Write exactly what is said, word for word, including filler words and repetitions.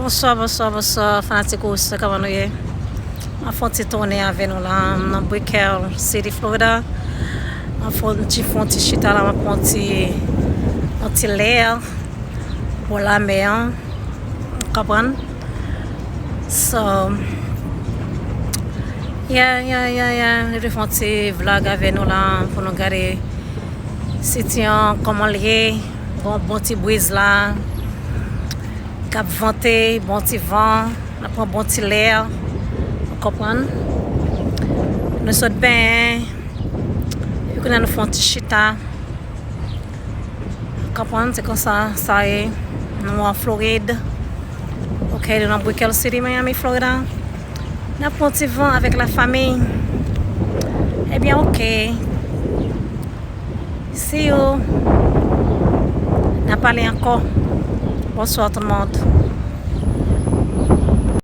Bonswa, bonswa, bonswa, fanatik Ouse, kòman nou ye? M ap fè yon ti tounen avè nou la, m nan Brickell City, Florida. M ap fè yon ti, fè yon ti chita la, m ap fè yon ti, yon ti lè bò lamè an. Ou konprann? So, yeah, yeah, yeah, yeah. M te fè yon ti vlog avè nou la pou nou gade siti an, kòman l ye. Bon, bon ti briz la k ap vante, bon ti van, n ap pran bon ti lè, ou konprann? Nou sot benyen, epi kounye a nou fè yon ti chita, ou konprann? Se konsa sa ye, nou an Florid, ok, nou nan Brickell City, Miami, Florida. N ap pran yon ti van avèk lafanmi. Ebyen, ok. See you. N a pale ankò. Bonswa tout moun.